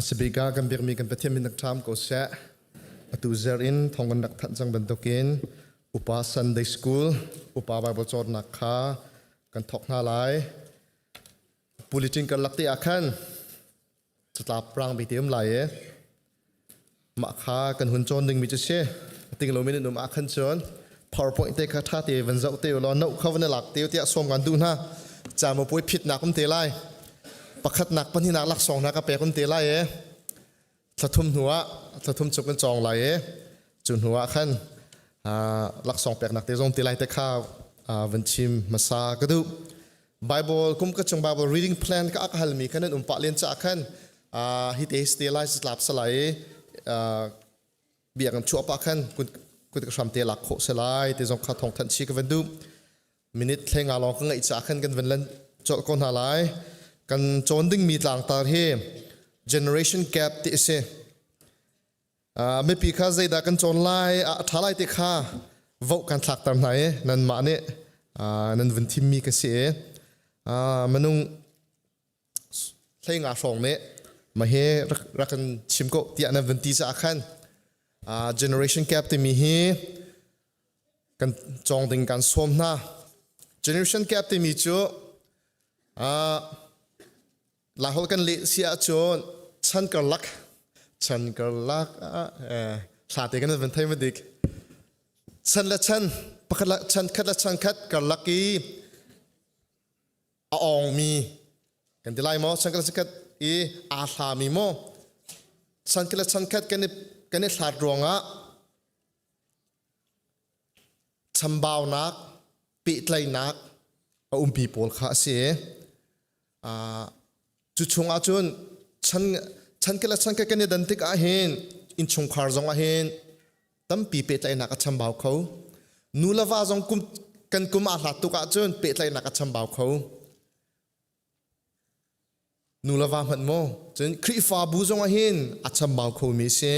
Sibika kan biakmi kan Pathian min rak ṭham ko seh. Atu zer in thong kan rak thanh cang bantukin upa Sunday School, upa Bible cawnnak kha kan thawk hna lai. Bulletin kan lak te ah khan catlap rang bi te um lai e. Mah kha kan hun cawn dingmi cu si. Ting lo min um ah khan cun PowerPoint te kha ṭha te van zoh te law no kha van lak te tiah sawm kan duh hna. Camupuai phitnak um te lai. Pakhatnak pahnihnak laksawng hna ka pek um te lai e. Thlathum hnu ah thlathum chung kan cawng lai e. Cu hnu ah khan laksawng peknak te zong te lai te kha van chim hmasa ka duh. Bible kum ka chung Bible reading plan ka ak halmi khan an um pah len ca khan hi te ste lai tlap salai bia kan chuah pah khan kun kun ka hram te lak khawh selai te zong kha thong than chi ka van duh minute thlenga lawng ka ngaih ca khan kan van lan chol ko hna lai kan cawn ding mi tlangtar hi generation gap ti a si. Mipi kha zeidah kan cawn lai, a ṭha lai ti kha vote kan thlakter hna i nanmah nih nan vun thimmi ka si i minung 15 hrawng nih mah hi rak kan chim ko tiah nan vun ti caah khan generation gap timi hi kan cawng ding kan sawm hna. Generation gap timi cu Laiholh kan leh si ahcun chan karlak chan karlak hla te kan van thei ma dik chan le chan pakhat le chan khat le chan khat karlak i a awngmi kan ti lai maw chan khat le chan khat i aa hlami maw chan khat le chan khat kan i hlat ruangah chambaunak pehtlaihnak a umpi pawl kha a si. Cu chung ahcun chan chan le chan kan i dan tik ahhin innchungkhar zong ahhin tampi pehtlaihnak a chambau kho. Nu le va zong kum kan kum aa hlat tuk ahcun pehtlaihnak a chambau kho. Nu le va hmanh maw cun Khrihfabu zong ahhin a chambau khomi a si.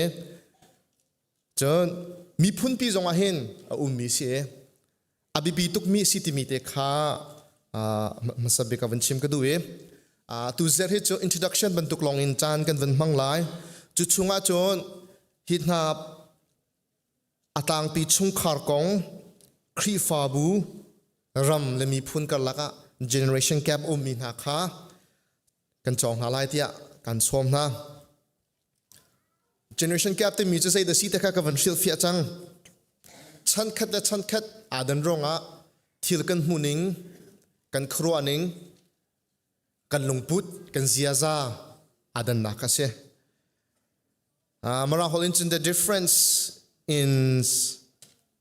Cun miphunpi zong ahhin a ummi si. A biapi tukmi a si timi te kha hmasa bik ah van chim ka duh i tu zarh hi cu introduction bantuk lawng in caan kan van hmang lai. Cu chungah cun hi hna a tlangpi chungkhar kong, Khrihfabu, ram le miphun karlak ah generation gap ummi hna kha kan cawng hna lai tiah kan sawm hna. Generation gap timi cu zei dah si te kha ka van hrilhfiah cang. Chan khat le chan khat aa dan ruangah thil kan hmuhning, kan khuaruahning, kan lungput, kan ziaza aa dannak a si. Mara holh in cun the difference in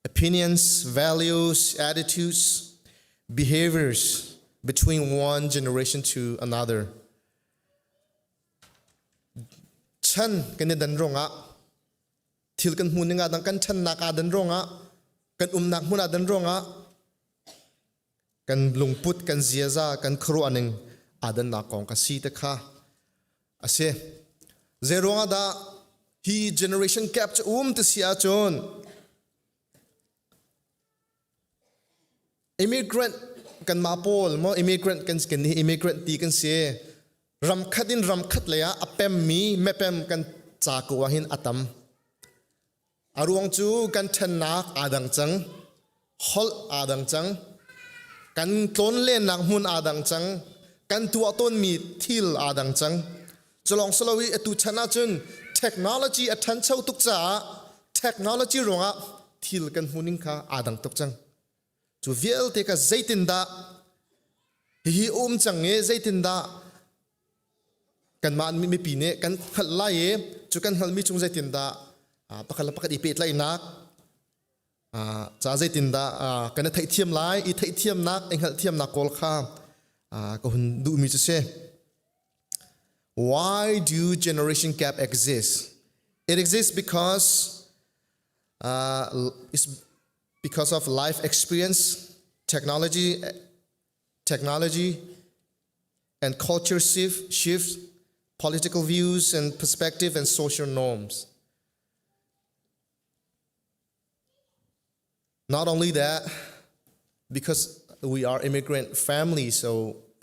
opinions, values, attitudes, behaviors between one generation to another. Chan kan i dan ruangah thil kan hmu ning ah dang kan ṭhannak aa dan ruangah kan umnak hmun aa dan ruangah kan lungput kan ziaza kan khuaruah ning aa dannak kong ka si te kha a si. Zei ruangah dah hi generation gap cu um ti si ahcun Immigrant kanmah pawl maw immigrant kan kan nih immigrant ti kan si. Ram khat in ram khat lei ah a pemmi mepem kan ca ko ah hin a tam. A ruang cu kan ṭhennak aa dang cang, holh aa dang cang, kan tlawnlennak hmun aa dang cang, kan tuah tawnmi thil aa dang cang. Culawng si lo i atu chan ahcun technology a ṭhancho tuk caah technology ruangah thil kan hmuhning kha aa dang tuk cang. Cu vialte ka zeitindah hihi um cang i zeitindah kanmah mipi nih kan hngalh lai i cu kan hngalhmi chung zeitindah pakhat le pakhat i pehtlaihnak ca zeitindah kan i theihthiam lai i theihthiamnak i hngalhthiamnak kawl kha ka hun duhmi cu si. Why do generation gap exist? It exists because it's because of life experience, technology and culture shift, political views and perspective and social norms. Not only that, because we are immigrant family, so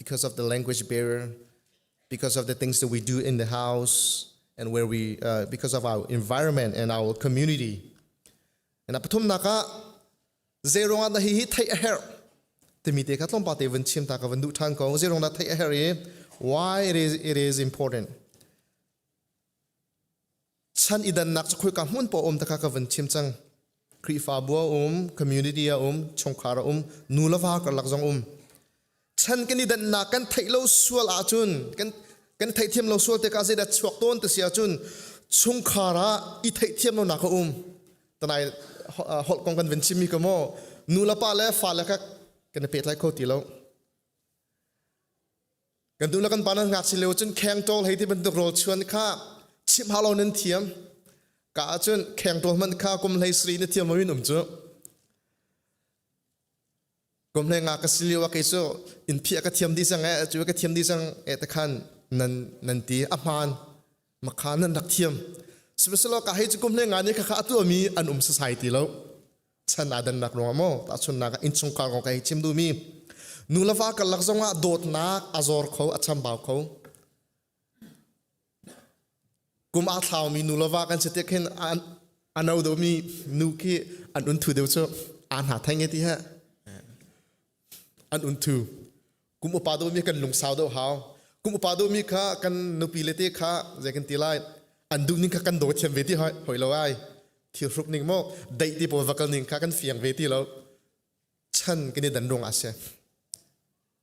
because of the language barrier, because of the things that we do in the house and where we because of our environment and our community. And a pathumnak ah zeiruang ah dah hihi theih a herh timi te kha tlawmpal te van chim ta ka van duh ṭhan ko. Zeiruang dah theih a herh i why it is important. Chan i dannak cu khoika hmun paoh um takha ka van chim cang. Khrihfabu a um, community a um, chungkhar a um, nu le va karlak zong um. Chan kan i dannak kan theih lo sual ahcun kan kan theihthiam lo sual tikah zeidah chuak tawn ti si ahcun chungkhar ah i theihthiam lonak a um. Tanai holh kong kan van chimmi ka maw nu le pa le fa le kha kan i pehtlai kho ti lo. Kan tu le kan pa nan ngakchia lio cun khengṭawl hei ti bantuk rawl chuan kha chimh hau lo nan thiam. Ka ahcun khengṭawl hmanh kha kum hlei sri na thiam loin um cu. Kum hlei nga ka si lio ah kei cu inn phiah ka thiam dih cang eh cu ka thiam dih cang eh te khan nan nan ti a hmaan makha nan rak thiam. Sihmanhsehlaw ka hei cu kum hlei nga nih khakha a tuahmi an um sasai ti lo. Chan aa dannak ruangah maw tahchunhnak ah innchungkhar kong ka hei chim duhmi nu le va karlak zongah dawtnak a zor kho a chambau kho kum aa thlaumi nu le va kan si tik hin a no deuhmi nu khi an un thu deuh cu aa hna theng ti he an un thu kum upa deuhmi kan lungsau deuh hau kum upa deuhmi kha kan nupi le te kha zei kan ti lai an duh ning kha kan daw thiam ve ti hoi hoi lo ai thil hruk ning maw deih ti pawl va kal ning kha kan fiang ve ti lo chan kan i dan ruang ah si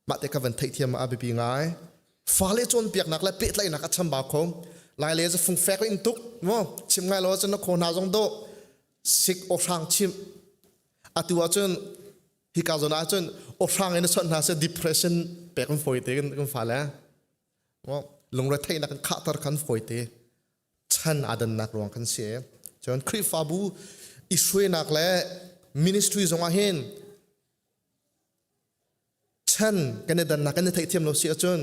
mah te kha van theihthiam ah a biapi ngai fale cawnpiaknak le pehtlaihnak a chambau kho lai le cu fungfek in tuk mo chim ngai lo cun na kho hna zong dawh sik aw hrang chim atu ahcun hika zawn ahcun aw hrang in a chawnh hna seh depression pek an fawi te kan fale lungretheihnak kan khahter khan fawi te chan aa dannak ruang kan si cun Khrihfabu i hruainak le ministry zong ah hin chan kan i dannak kan i theihthiam lo si ahcun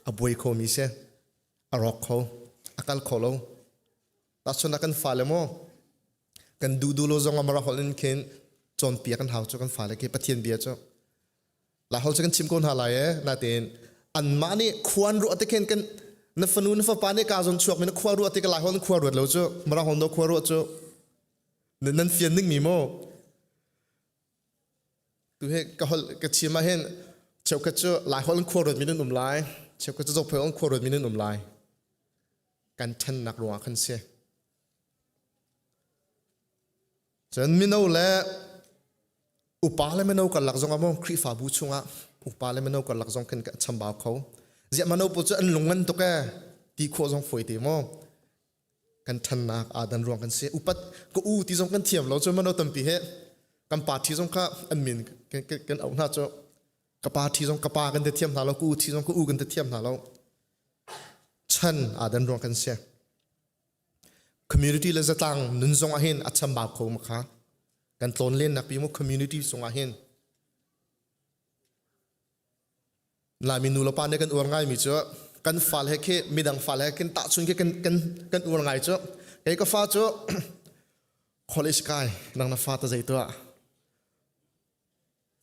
a buai kho mi si a rawk kho a kal kho lo tahchun ah kan fale maw kan duh duh lo zong ah mara holh in khin cawnpiak kan hau cu kan fale khi Pathian bia cu Laiholh cu kan chim ko hna lai e natein anmah nih khuan ruah te khin kan na fanu na fapa nih ka zawn chuak mi na khua ruah ti ka Laiholh in khua ruat lo cu mara holh no khua ruah cu nan fian ning mi maw Tu hi ka holh ka chim ah hin cheukhat cu Laiholh in khua ruatmi nan um lai, cheukhat cu Zophei in khua ruatmi nan um lai. Kan ṭhennak ruangah khan si. Cun mino le upa le mino karlak zong ah maw Khrihfabu chungah upa le mino karlak zong khin ka chambau kho. Ziah mino pawl cu an lung ngan tuk ee ti khawh zong fawi te maw. Kan ṭhannak aa dan ruang kan si. Upat ka u ti zong kan thiam lo cu mano tampi he kan pa ṭhi zong kha an min kan auh hna cu ka pa ṭhi zong ka pa kan ti thiam hna lo ka u ṭhi zong ka u kan ti thiam hna lo. Chan aa dan ruang kan si. Community le zatlang nun zong ah hin a chambau kho ma kha. Kan tlawn lennak pi mu community sung ah hin Laimi nu le pa nih kan uar ngaimi cu kan fale he khi midang fale he khin tahchun khi kan kan kan uar ngai cu kei ka fa cu college kai nang na fa ta zei tuah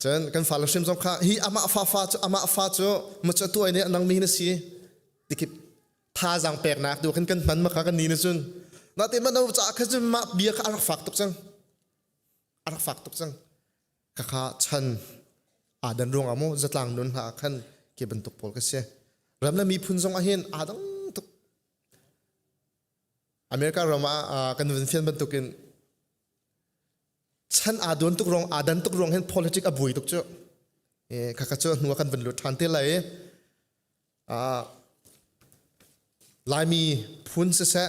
cun kan fale hrim zong kha hi amah fa fa cu amah fa cu macu tuai nih nang mi na si tikip thazaang peknak tu khin kan hman ma kha kan ni na cun na te mano ca kha cun mah bia kha a rak fak tuk cang a rak fak tuk cang Khakha chan aa dan ruangah maw zatlang nun hna ah khan ke bantuk pawl ka si. Ram le miphun zong ah hin aa dang tuk. America ram ah kan vun fian bantukin chan aa duan tuk ruang aa dan tuk ruang hin politic a buai tuk cu. Khakha cu hnu ah kan vun lut ṭhan te lai. Laimi phun siseh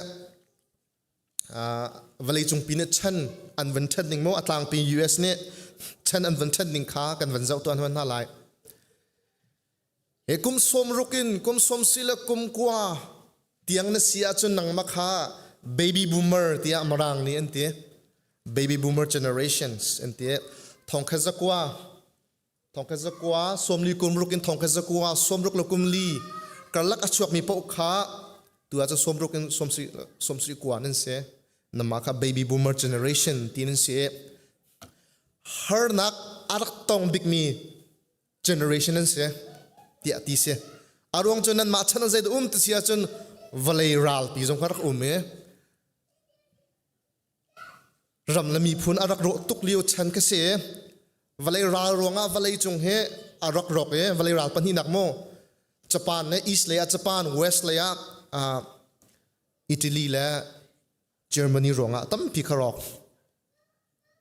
vawleicung pi nih chan an van ṭhen ning maw a tlangpi US nih chan an van ṭhen ning kha kan van zoh tuan hna lai. He kum sawm ruk in kum sawm si le kum kua tiang na si ahcun nangmah kha baby boomer tiah Mirang nih an ti. Baby boomer generations an ti. Thongkhat zakua Thongkhat zakua 40 kum ruk in thongkhat zakua 60 le kum li karlak a chuakmi paoh kha tu ah cun 60 in 70 kua nan si. Nama kha baby boomer generation ti nan si. Harnak a rak tong bikmi generation nan si tiah ti si. A ruang cu nanmah chan ah zeidah um ti si ahcun Vawlei ralpi zong kha rak um i ram le miphun a rak rawh tuk lio chan ka si. Vawlei ral ruangah vawlei cung hi a rak rawk i vawlei ral pahnihnak mu Japan le East lei ah Japan, West lei ah Italy le Germany ruangah tampi kha rawk.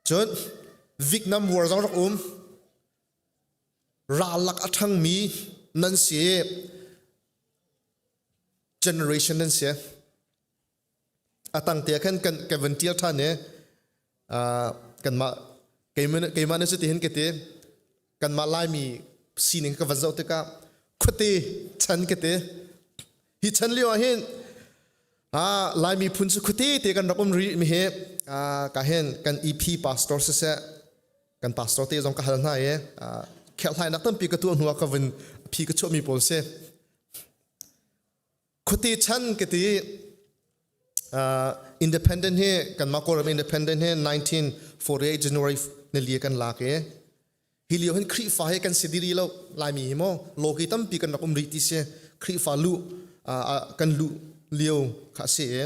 Cun Vietnam War zong rak um. Ral lak a ṭhangmi nan si. Generation nan si. A tang te khan kan kan van ṭial ṭhan i kanmah keimah nih cuti hin ka ti kanmah Laimi sining ka van zoh tikah khuate chan ka ti hi chan lio ah hin Laimi phun cu khuate te kan rak um rih mi hi ka hin kan EP pastor siseh kan pastor te zong ka hal hna i kherhhlainak tampi ka tuah hnu ah ka vun phi ka chuahmi pawl si. Khuate chan ka ti independent hi kanmah Kawlram independent hi 1948 January nili kan lak i hi lio hin Khrihfa hi kan si diri lo Laimi hi maw lawki tampi kan rak um rih ti si Khrihfa lu kan luh lio kha a si i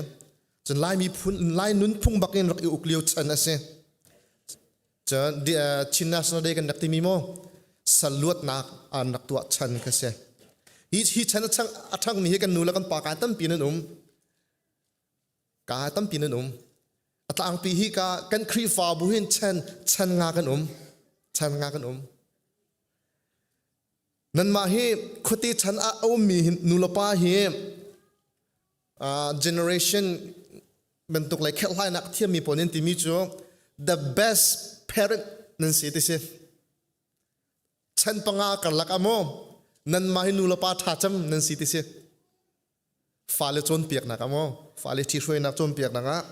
cun Laimi phun Lai nunphung bak in rak i uk lio chan a si. Cun Chin National Day kan rak timi maw sal luatnak an rak tuah chan kha si. Hi hi chan a ṭhangmi hi kan nu le kan pa ka tampi nan um. Ka tampi nan um. A tlangpi hi ka kan Khrihfabu hin chan chan nga kan um. Chan nga kan um. Nanmah hi khuate chan ah a ummi nu le pa hi generation bantuk le kherhhlainak thiammi pawl nih an timi cu the best parent nan si ti si. Chan panga karlak ah maw nanmah hi nu le pa ṭha cem nan si ti si. Fale cawnpiaknak ah maw fale ṭhihruainak cawnpiaknak ah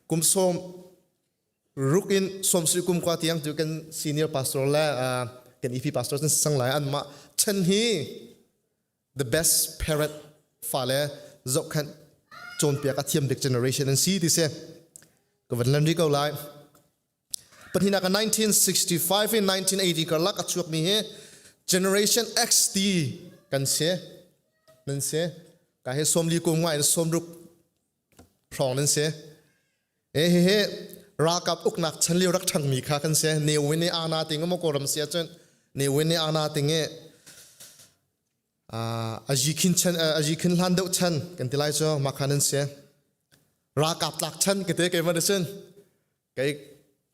kum sawm ruk in sawmsarih kum kua tiang cu kan senior pastor le kan EP pastor cun sang lai anmah chan hi the best parent fale zohkhenh cawnpiak a thiam bik generation an si ti si ka van lan rih ko lai pahnihnak 1965 in 1980 karlak a chuakmi hi generation X ti kan si nan si ka hi sawmli kum nga in sawmruk hrawng nan si E hihi ralkap uknak chan lio rak ṭhangmi kha kan si. Ne Win i ana ting maw Kawlram si ahcun Ne Win i ana ting i a zikhin chan a zikhin hlan deuh chan kan ti lai cu mah kha nan si. Ralkap tlak chan ka te keimah cun kei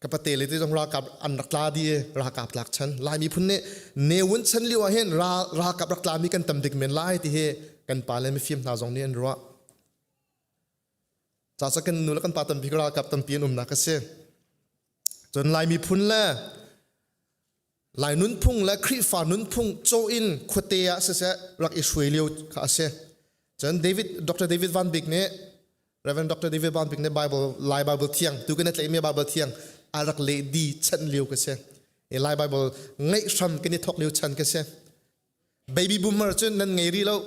ka pate le te zong ralkap an rak tla di ralkap tlak chan Lai miphun nih Ne Win chan lio ah hin ralkap rak tlami kan tam dik men lai ti hi kan pa le mifim hna zong nih an ruah. Caca kan nu le kan pa tampi ralkap tampi an umnak a si. Cun Lai miphun le Lai nunphung le Khrihfa nunphung caw in khuate ah siseh rak i hruai lio kha a si. Cun David, Dr. David Van Bik nih Reverend Dr. David Van Bik nih Bible, Lai Bible thiang, tu kan i tlaihmi Bible thiang a rak leh di chan lio ka si. I Lai Bible ngeih hram kan i thawk lio chan ka si. Baby boomer cun nan ngei rih lo.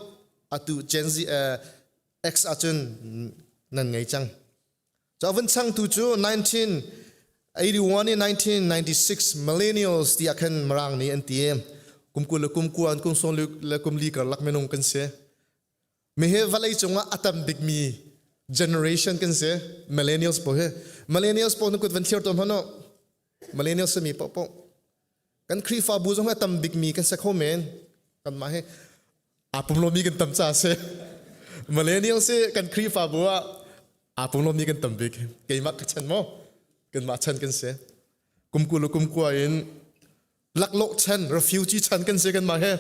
Atu Gen Z, X ahcun nan ngei cang. Cu a vun changtu cu 1981 in 1996 millennials tiah khan Mirang nih an ti. Kum 20 le kum kua kum sawm le kum li karlak minung kan si. Mi hi vawlei cungah a tam bikmi generation kan si. Millennials pawl hi. Millennials pawl na kut van thlir tawn hmanh u. Millennials simi paohpaoh. Kan Khrihfabu zong hi a tam bikmi kan si kho men. Kanmah hi aa pumlomi kan tam ca si. Millennials hi kan Khrihfabu ah aa pumlomi kan tam bik. Keimah ka chan maw? Kanmah chan kan si. Kum 20 le kum kua in laklawh chan, refugee chan kan si kanmah hi.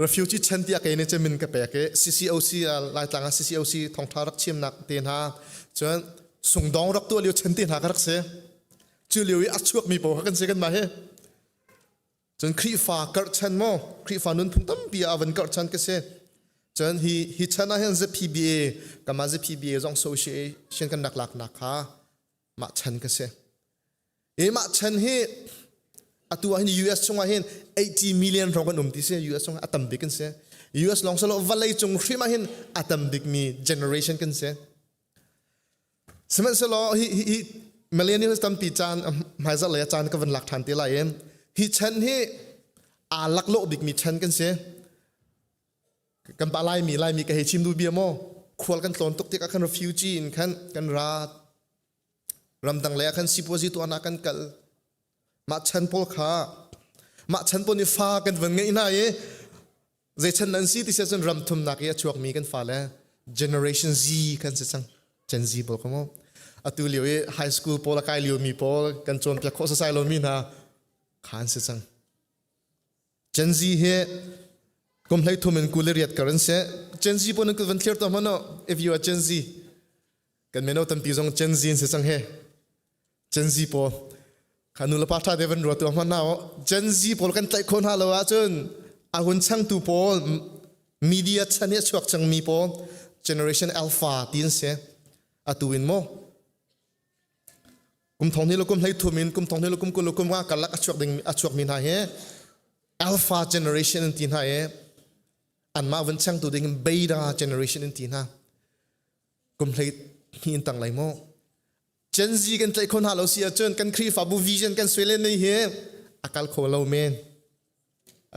Refugee chan tiah kei nih cun min ka pek i CCOC Laitlang ah CCOC thawngṭha rak chimnak te hna cun sungdong rak tuah lio chan te hna ka rak si. Cu lio i a chuakmi paoh kha kan si kanmah hi. Cun Khrihfa karh chan maw Khrihfa nunphung tampi ah van karh chan ka si. Cun hi hi chan ah hin ZPBA kanmah ZPBA zong association kan rak laknak kha mah chan ka si. E mah chan hi atu ah hin US chungah hin 80 million hrawng kan um ti si US chungah a tam bik kan si. US lawng silo vawlei cung hrim ah hin a tam bik mi generation kan si. Sihmanhsehlaw hi hi hi millennials tampi caan hmaizarh lei ah caan ka van lak ṭhan te lai i hi chan hi aa laklawh bikmi chan kan si. Kan pa Laimi, Laimi ka hei chim duh bia maw? Khual kan tlawn tuk tikah khan refugee in khan kan ra. Ramdang lei ah khan sipuazi tuah kan kal. Mah chan pawl kha mah chan pawl nih fa kan van ngeih hna i zei chan nan si ti si ahcun ram thumnak i a chuakmi kan fale generation Z kan si cang. Gen Z pawl kha mu. Atu lio i high school pawl a kai liomi pawl kan cawnpiak khawh sasai lomi hna kha an si cang. Gen Z hi kum 13 in 28 kar an si. Gen Z pawl nan kut van thlir tuah hmanh u. If you are Gen Z, kan mino tampi zong Gen Z in si cang he. Gen Z pawl kha nu le pa ṭha te van ruat tuah hmanh hna u. Gen Z pawl kan tlaih khawh hna lo ahcun a hun changtu pawl media chan hi a chuak cangmi pawl generation alpha ti an si. Atu in maw kum thong hnih le kum 13 in kum thong hnih le kum 20 le kum nga karlak a chuak ding a chuakmi hna hi alpha generation an ti hna i anmah van changtu ding in beta generation an ti hna. Kum 12 in tang lai maw Gen Z kan tlaih kho hna lo si ahcun kan Khrihfabu vision kan suai len nei hi a kal kho lo men.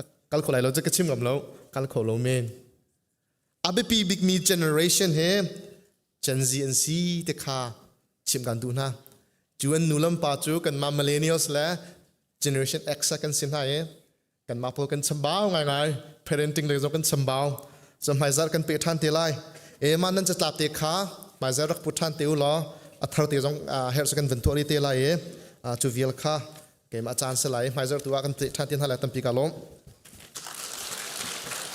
A kal kho lai lo cu ka chim ngam lo. Kal kho lo men. A biapi bikmi generation hi Gen Z an si te kha chim kan duh hna. Cu an nu lam pa cu kanmah millennials le generation X kan si hna i kanmah pawl kan chambau ngaingai. Parenting lei zong kan chambau. So hmaizarh kan pe ṭhan te lai. E mah nan catlap te kha hmaizarh rak put ṭhan te u law a thar te zong herh kan van tuah rih te lai i cu vial kha keimah caan si lai. Hmaizarh tu ah kan pe ṭhan te hna lai tampi ka lawm.